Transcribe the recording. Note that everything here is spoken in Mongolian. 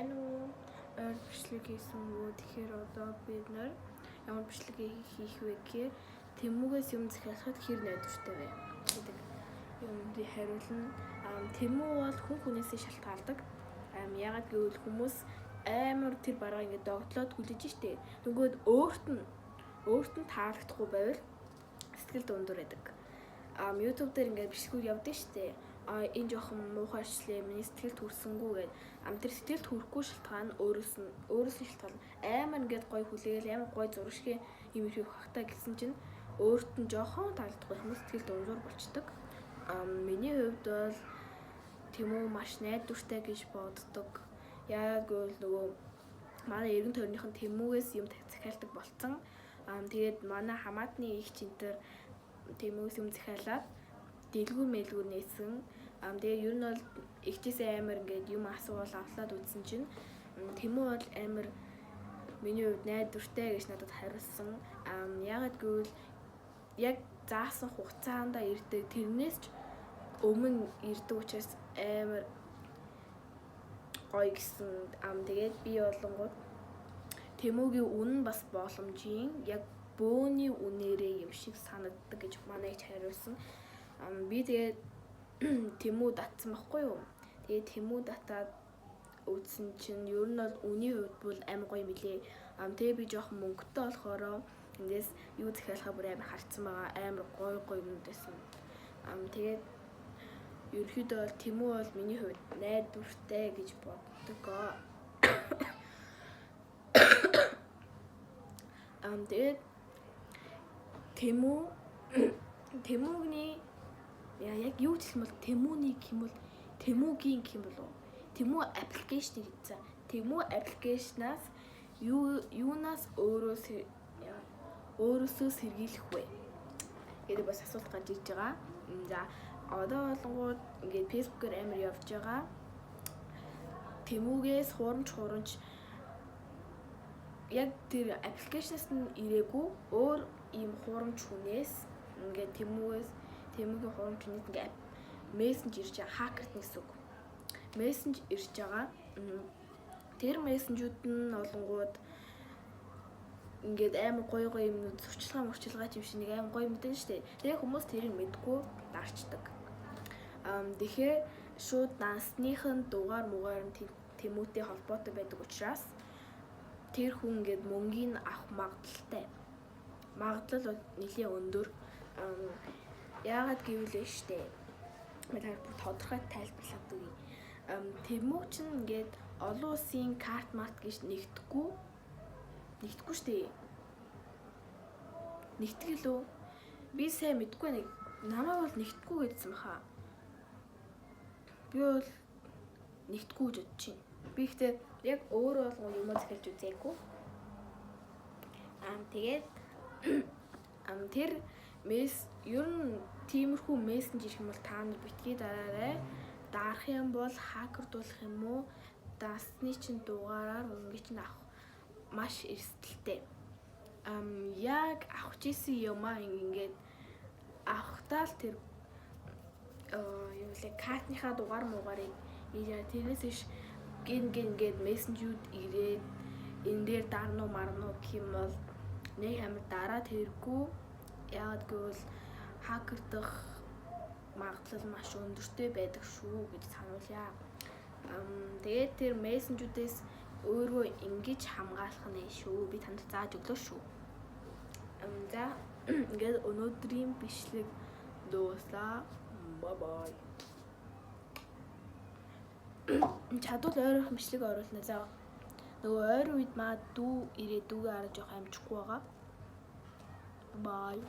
Сайн уу? Ойр бичлэг хийсэнгүү. Тэгэхээр одоо бид нар ямар бичлэг хийх вэ гэхээр Temu-гээс юм захиалахад хэр найдвартай вэ гэдэг юм би хариулна. Temu бол хүн хүнээсээ шалтгаалдаг. Яагаад гэвэл хүмүүс амар тэр бараа ингээд догтлоод хүлээж штэ. Нөгөөд өөрт нь таалагдахгүй байвал сэтгэл дундуур байдаг. YouTube дээр ингээд бичлэгүүд явдаг штэ. А энэ жоохон муухай ишлээ, миний сэтгэлд хүрсэнгүү гэд. Тэр сэтгэлд хүрэхгүй шалтгаан нь өөрөөс нь шалтгаан. Амар ингээд гоё хүлээгээл, амар гоё зураг шиг юм их хахтаа гэсэн чинь өөрт нь жоохон таалагдахгүй хүмүүс сэтгэл дундуур болчдөг. Миний хувьд бол Temu маш найдвартай гэж боддог. Яагаад гэвэл нөгөө манай эргэн тойрных нь Temu-гээс юм захиалдаг болцсон. Тэгээд манай хамаатны эгч энэ тэр Temu-гээс юм захиалаад дэлгүүр мэлгүүр нээсэн. Тэгээ ер нь бол эгчээсээ амар ингээд юм асуувал авлаад үзсэн чинь Temu бол амар миний хувьд найдвартай гэж надад хариулсан. Яагаад гэвэл яг заасан хугацаанд ирдэг. Тэрнээс ч өмнө ирдэг учраас амар гоё гэсэн. Тэгээд би болонгууд Temu-гийн үнэ нь бас боломжийн, яг бөөний үнээрээ юм шиг санагддаг гэж манай эгч хариулсан. Би тэгээд Temu татсан байхгүй юу? Тэгээд Temu татаад үзсэн чинь ер нь бол үнийн хувьд бол амар гоё юм билээ. Тэгээ би жоохон мөнгөтэй болохоор эндээс юу захиалахаа бүр амар харцсан байгаа. Амар гоё гоё юмнууд байсан. Тэгээд ерөнхийдөө бол Temu бол миний хувьд найдвартай гэж боддог. Тэгээд Temu-гийн яг юу гэх юм бол Temu-ний гэх юм бол Temu-гийн гэх юм болов уу? Temu application гэсэн. Temu application-аас юунаас өөрөөсөө сэргийлэх вэ гэдэг бас асуулт гарч ирж байгаа. За, одоо болонгууд ингээд Facebook-ээр амар явж байгаа. Temu-гээс хуурамч яг тэр application-аас нь ирээгүй, өөр ийм хуурамч хүнээс ингээд Temu-гийн хуурамч хүнээс ингээд мессеж ирж байгаа. Хакерт гэсэн үг. Мессеж ирж байгаа. Тэр мессежүүд нь олонгууд ингээд амар гоё гоё юмнууд, сурчилгаа мурчилгаа юм шиг нэг амар гоё мэдэн штэ. Тэгээ хүмүүс тэрийг мэдгүй дарчдаг. Тэгэхээр шууд дансныхын дугаар мугаар нь Temu-тэй холбоотой байдаг учраас тэр хүн ингээд мөнгийг авах магадлалтай. Магадлал бол нэлээд өндөр. Яагаад гэвэл штэ. Би та бүр тодорхой тайлбарлаад өгье. Temu чинь ингээд олон улсын карт март гэж нэгдэхгүй штэ. Нэгтгэл лүү? Би сайн мэдгүй, нэг намайг бол нэгдэхгүй гэдсэн баха. Би бол нэгдэхгүй гэж бодож байна. Би ихтэй яг өөрөө болгон юмаа захиалж үзээгүй. Тэгээд тэр ер нь тиймэрхүү мессеж ирэх юм бол та нар битгий дараарай. Дарах юм бол хакердуулах юм уу? Дансны чинь дугаараар мөнгө чинь авах маш эрсдэлтэй. Яг авах хийсэн юмаа ингээд авахтаа л тэр юу лээ, картныхаа дугаар муугаарыг тэрнээс биш гин гин гээд мессежүүд ирээд энэ дээр дарна уу марна уу гэх юм бол нэг амар дараа тэргүй. Яагаад гэвэл хакердах магадлал маш өндөртэй байдаг шүү гэж сануулъя. Тэгээд тэр мессежүүдээс өөрөө ингэж хамгаалах нь шүү. Би танд зааж өглөө шүү. За, ингээд өнөөдрийн бичлэг дууслаа. Bye bye. Чадвал ойрхон бичлэг оруулна. За, нөгөө ойр үед маа дүү ирээ, дүүгээ хараж явах амжихгүй байгаа. Bye.